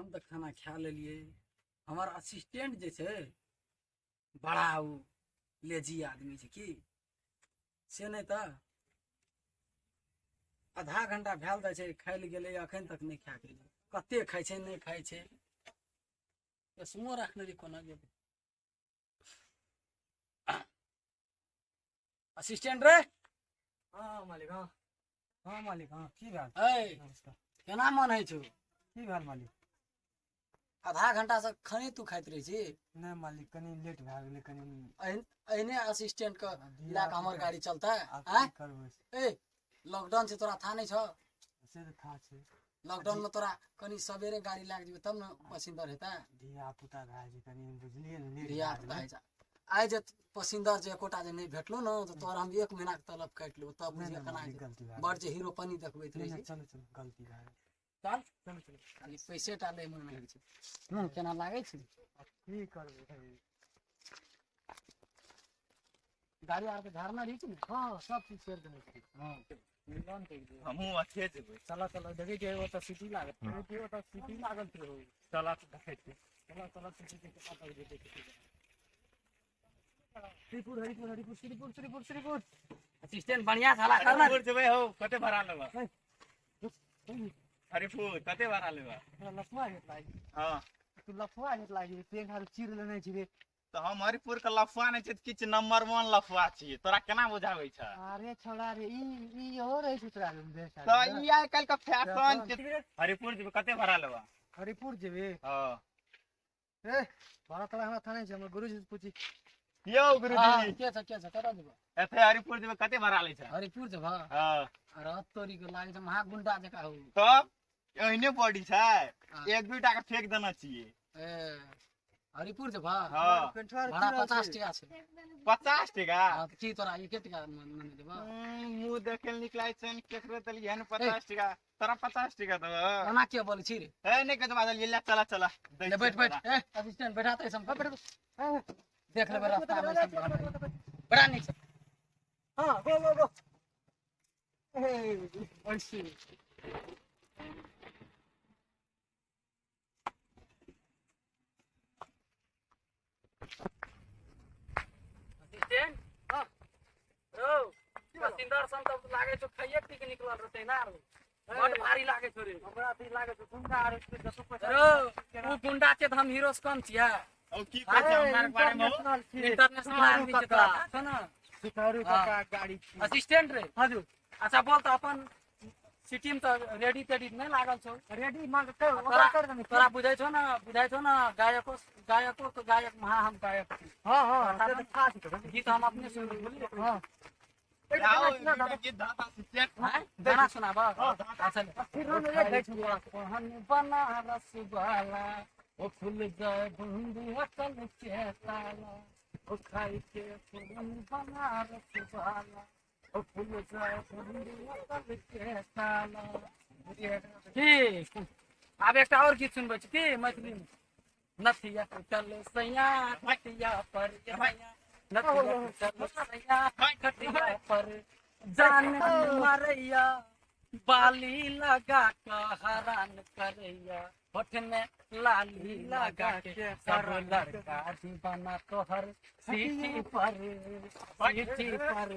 हम तऽ खाना खा लेलियै। हमर असिस्टेंट जे छै बड़ा ओ लेजी आदमी छै की से नहि तऽ आधा घंटा भेल जाइ छै खाइ लए गेलै, अखन तक नहि खा गेलै। कते खाइ छै नहि खाइ छै। चश्मो राखने रही, कोना गेलै? असिस्टेंट रे। हाँ मालिक, हाँ हाँ मालिक, हाँ, की भेल? ऐ नमस्कार। केना मन होइ छौ? की भेल मालिक? आधा घंटा से खने तू खाइत रहै छी। नहि मालिक, कनि लेट भए गेलै कनि। एहने असिस्टेंट के लए कऽ हमर गाड़ी चलतै? आब आँय? की करबै? ए लॉकडाउन छै, तोरा था नहि छौ? से तऽ था छै। लॉकडाउन में तोरा कनि सवेरे गाड़ी लागि जेबै तब ने पसिंदर हेतै। धिया पुता भए छै कनि, बुझलियै ने, लेट धिया भए पुता गेलै। होइ छै। आइ जे पसिंदर जे एकोटा जे नहि भेटलो ने तऽ तोरा हम 1 महीना के तलब काटि लेबो तब। नहि बुझियै नहि केना मालिक, जे गलती भए बड़ गेल। जे हीरोपनी देखबैत नहि रहै नहि छै। चलू चलू, गलती भए गेल। चल। चलू चलू। खाली पैसे टा लै मन होइ छै। हूँ, केना लागै छै? आब की करबै? गाड़ी आर के झाड़ना रही छै ने? हँ, सब चीज छोड़ि देने छी। हँ। हमहूँ अथे जेबै। चलऽ चलऽ, देखै छियै ओतऽ सिटी लागल, देखै छियै ओतऽ सिटी लागल छै हौ। चलऽ तऽ देखै छियै। चलऽ चलऽ, सिटी के पता जेतै। श्रीपुर हरिपुर हरिपुर श्रीपुर श्रीपुर श्रीपुर। असिस्टेंट बढ़िया से हला करना। हरिपुर जेबै हौ, कते भाड़ा लेबऽ? हरिपुर कते भाड़ा लेबऽ? तोरा लफुआ हेत लागि। हँ। तू लफुआ हेत लागि, पेंट आर चीर लेने छी रे। तऽ हम हरिपुर के लफुआ नहि छै तऽ किछु नंबर 1 लफुआ छियै, तोरा केना बुझाबै छै? अरे छोड़ा रे, ई ई हो रहै छै तोरा बेस। तऽ ई आइ काल्हि के फैशन छै। हरिपुर जेबै, कते भाड़ा लेबऽ? हरिपुर जेबे? हँ। ए भाड़ा तोरा हमरा थाने छै, हमर गुरुजी से पूछी। यौ गुरुजी। के छै, के छै, कतऽ जेबै? एते हरिपुर जेबै, कते भाड़ा लै छै? हरिपुर जेबऽ? हँ। अरे तोरी के लागै छै महा गुंडा जकाँ हौ। तब एहने बॉडी छै। हँ। एक दूटा के फेंक देने छियै। ए हरिपुर जेबऽ? हँ। पेंटवा आर भाड़ा की रहल 50 छै? टका छै। 50 टका? हँ, तऽ की तोरा 1 टका मने देबऽ? मुँह देखे लए निकलै छै ने, केकरो देलियै हन 50 टका, तोरा 50 टका देबऽ? ओना के बोलै छी रे? ए नहि कहै देलियै, ले चला चला दै ले छियै बैठ बैठ। तोरा। ए असिस्टेंट बैठा तऽ ऐसम, बैठ, बैठ। देख लेबै रास्ता में ऐसन बड़ा नीक छै। हाँ, गो गो गो। ए ऐसे। असिस्टेंट, हाँ रौ, पसिंदर सन तऽ लागै छौ खाइए पी के निकलल रहतै ना रो, बड भारी लागै छौ रे। हमरा तऽ ई लागै छै गुंडा आर के दसो पैसा। रौ उ गुंडा छै तऽ हम हीरो से कम छियै? औ की कहै छै हमरा के बारे मे हौ? इंटरनेशनल छी। इंटरनेशनल आदमी छै, तोरा छौ ने? सुखारू हाँ। काका गाड़ी छी। असिस्टेंट रे। हजुर। अच्छा बोल तऽ, अपन सिटी में तऽ रेडी तेडी नहि लागल छौ? रेडी मांग कर ओकरा तोरा कर देने। तोरा बुझै छौ ने, बुझै छौ ने, गायको गायको के गायक महा हम गायक छी। हाँ हाँ, से तऽ खास छै। गीत हम अपने सुन बुझलियै। हाँ। आओ, एक दूटा गीत धाता असिस्टेंट। आँय? गाना सुनाब? अच्छा ले। फिर हम एक खाइ छुआ कोहन बनारस वाला, ओ खुल जाए बंद अकल के ताला। ओ खाई के कोहन बनारस वाला, ओ खुल जाए बंद अकल के ताला। की आब एकटा और गीत सुनबै छी की मैथिली में? नथिया चल सैया खटिया पर, नथिया चल सैया खटिया पर, जान मारैया बाली लगा के हरान करैया, होठ में लाली लगा के सब लड़का दीवाना तोहर सीटी पर, सीटी पर,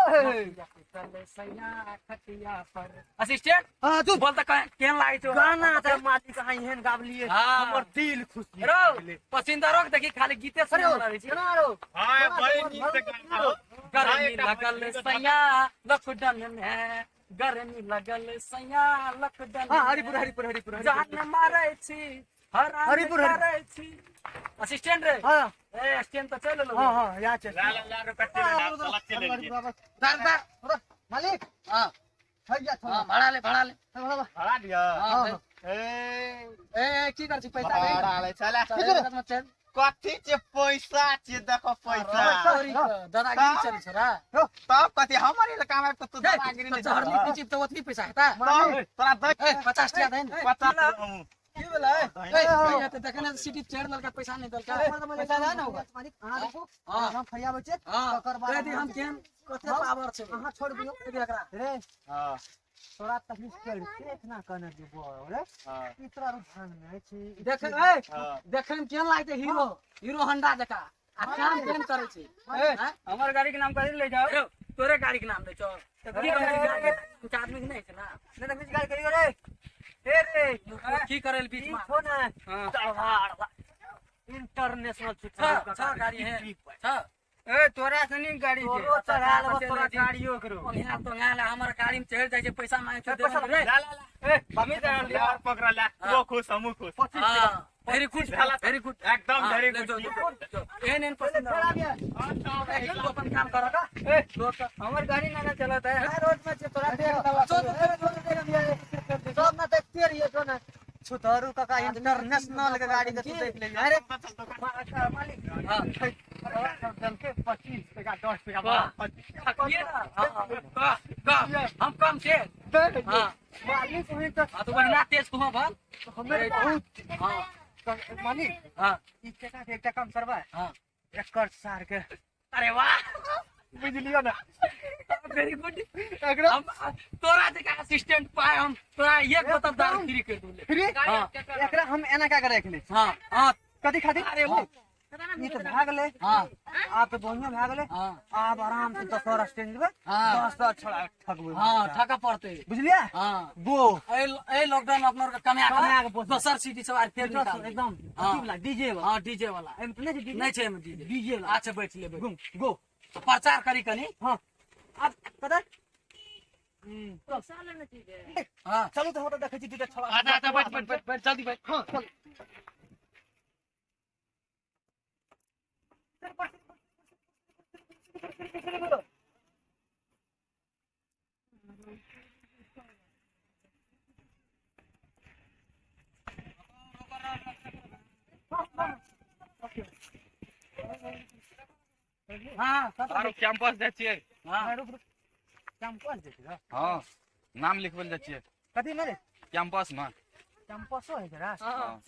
नथिया चल सैया खटिया पर। असिस्टेंट। हाँ तू बोल तऽ केहन लागै छौ? गाना तऽ मालिक अहाँ एहन गाबलियै, हाँ। हमर दिल खुश रौ पसिंदरो के देखी, खाली गीते अरे सुनै रहै छी। केना रौ? हाँ, बड़ी नीक से गाना हौ। गर्मी एकटा लगल सैया लॉकडाउन में, गर्मी लगल सैया लॉकडाउन। हाँ, हरिपुर हरिपुर हरिपुर हरिपुर। जान मारै छी हरान हरिपुर, हरिपुर। करै छी। असिस्टेंट रे। हाँ। ए स्टैंड तऽ चलि एलौ। हाँ हाँ, यहाँ छै। ला ला ला रो, कट्टी ले ला, चला चले हरिपुर, लिए। हरिपुर। दार दार। मालिक। हाँ। हैया छोड़ा। हाँ, भाड़ा ले, भाड़ा ले। भाड़ा दिअ। हाँ। हाँ। ए ए की कर छी? पैसा दे। भाड़ा ले चला। चल, चल, चल। कथी छै? पैसा छै, देखो पैसा। तोरी के दादागिरी चलै छोरा। तब कथी हमर इलाका में तू दादागिरी तऽ नहि चढ़ली पीछे तऽ ओतबी पैसा हेतै? तब तोरा दै। ए 50 टका दे ने। 50 हमहूँ। की भेलै? ए भैया तऽ देखने सिटी चढ़ लेलकै, पैसा नहि देलकै। पैसा दे ने ओकर। मालिक, अहाँ रुकू। हाँ। हम फरियाबै छियै। हाँ। तकर बाद कहि दी हम केहन कते पावर छै। अहाँ छोड़ दियौ। कहि दी एकरा। रे। हाँ। तोरा तकलीफ कर इतना कहने जो रे। हाँ। ई तोरा रुझान में छी। देखे ए हाँ। देखे में केहन लागै छै हीरो हीरो होंडा जका आ काम केहन करै छै? ए, हमर गाड़ी के नाम कथी ले जाओ? यौ, तोरे गाड़ी के नाम दै छौ तऽ की करै छै गाड़ी? आदमी के नहि छै ना। नहि तऽ बीच गाड़ी करियो रे। हे रे की करै ले बीच ई में? छो ने। हाँ। चढ़वा इंटरनेशनल छ छ गाड़ी है छ। ए तोरा से नीक गाड़ी छै। तोरो चढ़ा लेबो तोरा गाड़ियो करो। ओंघा तोंघा ले हमर गाड़ी में चढ़ि जाइ छै पैसा मांगे छै पैसा रे। ला ला ला। ए मम्मी तो यार पकड़ ला। वो खुश हमू खुश। हाँ, वेरी गुड वेरी गुड एकदम वेरी ले गुड। जो, जो, एहन एहन पसंद चढ़ा लिया। तू अपन काम कर का। ए हमर गाड़ी ना ना चलत है। रोड में छे तोरा देख सब ना देखते रहिए तो ना छुतहरू काका इंटरनेशनल के गाड़ी के तू देख ले। अरे मालिक हाँ चल के 25 टका 10 टका वाह। ये ना, हाँ, कह कह हम कम छे। हाँ। मालिक वही तो हाँ, तो बढ़िया तेज तुम भल। हमें बहुत हाँ मालिक हाँ ई टका के एकटा काम करबा हाँ एकर सार के। अरे वाह बुझलियो ना। वेरी गुड। एकरा हम तोरा जका असिस्टेंट पाए हम तोरा एक बोतल दारू फ्री कर दूले। फ्री। हाँ एकरा हम एना का के रख ले। हाँ हाँ कथी खातिर? अरे वो ई तो भए गेलै। हाँ आब तो बढ़िया भए गेलै। हाँ आब आराम से दशहरा स्टैंड में हाँ। 10 छोड़ा ठकबै। हाँ ठका पड़ते। बुझलियै? हाँ गो ए लॉकडाउन में अपना कमाया कमाया के के पोसबै। दोसर सिटी सब आर फेर निकाल एकदम हाँ। अथी वाला डीजे वाला। हाँ डीजे वाला एमे तऽ नहि छै डीजे। नहीं छै एमे डीजे। डीजे वाला। अच्छा बैठ ले बैठ। गो गो प्रचार करी कनी। हाँ आब कतऽ हाँ चलू तऽ होतऽ देखै छी दूटा छोड़ा। अच्छा अच्छा बैठ बैठ बैठ बैठ जल्दी बैठ। हाँ चल। हाँ आरो कैंपस जाइ छियै। हाँ रुक रुक कैंपस जे छै हाँ नाम लिखबै लए जाइ छियै। कथी में रे? कैंपस में। कैंपसो है रे। हाँ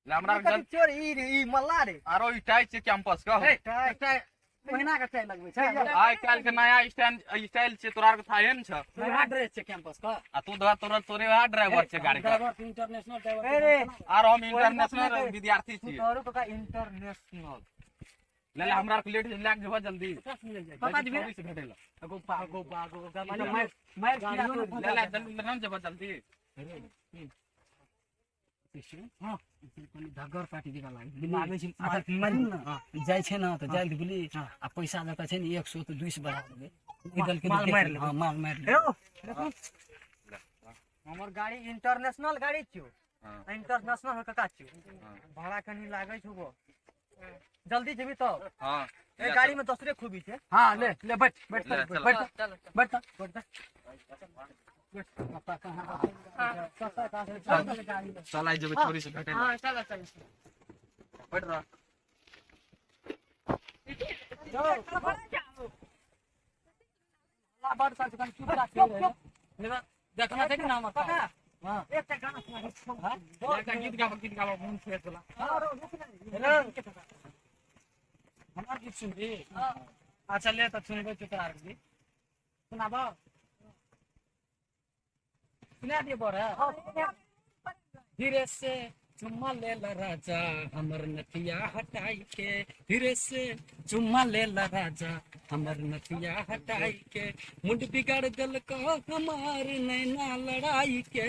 ले हमरा ई कथी चोर ई रे ई मल्ला रे। आरो ई टाई छै कैंपस के। ए, टाइ टाइ महीना के टाइ लगबै छै। आइ काल्हि के नया स्टाइल स्टाइल छै तोरा आर के थाहे ने छ। वएह ड्रेस छै कैंपस के। आ तू धर तोरा तोरे वएह ड्राइवर छै गाड़ी के। Driver international driver. ए रे आर हम इंटरनेशनल विद्यार्थी छियै। छुतहरू काका इंटरनेशनल। ले ले हमरा आर के लेट लए के जेबह जल्दी। कतऽ जेबै? पुलिस भेटै लए। गो पा गो पा गो मार मार ले ले जल्दी ले ने जेबह जल्दी। हाँ धग्गर पार्टी जकाँ लागै लागै छै। अच्छा सुन न जाइ छै ने तऽ जाइ बुझली आ पैसा जतऽ छै ने 100 तऽ 200 बढ़ा देबै। ई दल के माल मारि लेबै। हाँ माल मारि लेबै। हेरो हमर गाड़ी इंटरनेशनल गाड़ी छियौ। हाँ। इंटरनेशनल काका छियौ। हाँ। भाड़ा कनी लागै छौ गो। जल्दी जेबी तब। हाँ ए गाड़ी में दोसरे खूबी छै। हाँ ले ले बैठ बैठ ले, चल। बैठ बैठ बैठ बैठ पप्पा कहाँ चल आइ जेबै छोरी से भेटै लए। हाँ चलो चलो। बैठ रह। बड़ साल कनी चुप राख देखना छै कि ना हमर काका हाँ एकटा गाना सुना दे। एकटा गीत गाबऽ गीत गाबऽ मोन फ्रेश होला। हाँ, रुक ना। हेलो हमर गीत सुनबी? अच्छा ले तऽ सुनबै छी तोरा गीत। सुनाब सुना दिए बड़। धीरे से चुम्मा ले ला राजा हमर नथिया हटाई के। धीरे से चुम्मा ले ला राजा हमर नथिया हटाई के। मुंड बिगाड़ दल को हमार नैना लड़ाई के।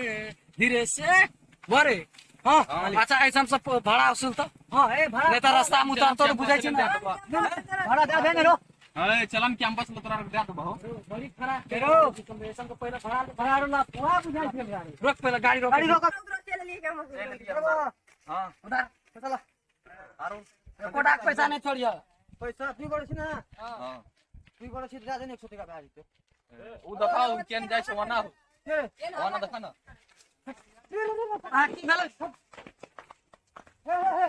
धीरे से बरे। हाँ अच्छा ऐसा सब भाड़ा वसूल तो हाँ ए भाड़ा नहीं तो रास्ता में उतारतो तो बुझाई छै ना। भाड़ा दे दे ने रो। अरे चलन कैंपस में तोरा आर के दए देबहो। बड़ी खराब हेलो। कॉम्बिनेशन को पहले भाड़ा भाड़ा ला पूरा बुझाई छै गाड़ी। रोक पहले गाड़ी रोक गाड़ी रोक। हाँ उधर चल। आरो एकोटा के पैसा नहीं छोड़ियो। पैसा तू गोड़ छी ना। हाँ तू गोड़ छी दे दे ने 100 टका भए जेतै। उ देखाउ केन जाइ छै ओना। ए ओना देखा ना। हाँ की भेलै? हे हे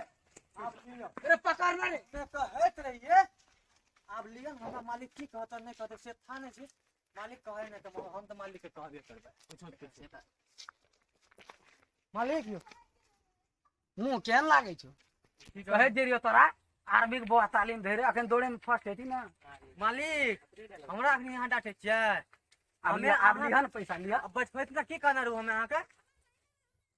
आप लियो। अरे पकड़ ना रे। से कहैत रहिए आब लियन हमरा मालिक की कहत नहि कहत से था नहि छै। मालिक कहै नहि तऽ हम तऽ मालिक के कहबे करबै। मालिक यो मुँह केहन लागै छौ? कहै जे रहियो तोरा आर्मी के बौआ तालीम धरे अखन दौड़े में फर्स्ट हेती ना। मालिक हमरा अखनी यहाँ डांटै छियै? आब हमे लिअ, आब अहाँ- लिहन पैसा लिअ। अब बचपन में की कहने रहू हमे अहाँके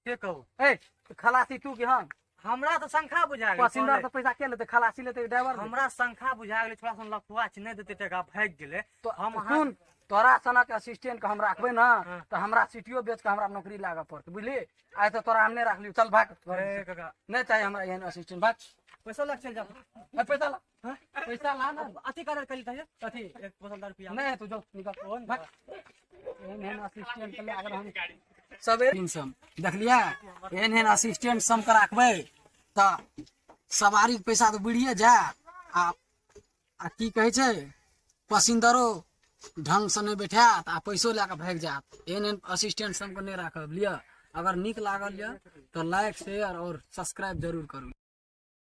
के कहू? ए खलासी तू कि हम? हमरा तऽ शंखा बुझा गेलै। पसिंदर से पैसा के लेतै? खलासी लेतै ड्राइवर लेतै? हमरा शंखा बुझा गेलै, छोड़ा सन लफुआ छै, नहि देतै टका, भागि गेलै। तो हम अहाँ- सुन, तोरा सनक असिस्टेंट के हम राखबै ना हाँ। तऽ हमरा सीटियो बेच के हमरा नौकरी लागऽ पड़तै, बुझली? आइ तऽ तोरा हम नहि राखलियौ, चल भाग घर ए से। काका। नहि चाही हमरा एहन असिस्टेंट, भाग। पैसा लग चलि जाओ। ए, पैसा ला, पैसा ला ना। अथी करे कली था। कथी? एक बोतल दारू पिया। नहि तू जो निकल, भाग। एहन एहन असिस्टेंट के लागल हम सबेर सब देखलियै, एहन एहन असिस्टेंट सबके राखबै तऽ सवारीके पैसा तऽ बुड़िए जायत आ आ की कहै छै पसिंदरो ढंग से नहि बैठायत आ पैसो लए कऽ भागि जायत। एहन एहन असिस्टेंट सबके नहि राखब। लिअ, अगर नीक लागल यऽ तऽ लाइक, शेयर और सब्सक्राइब जरूर करू।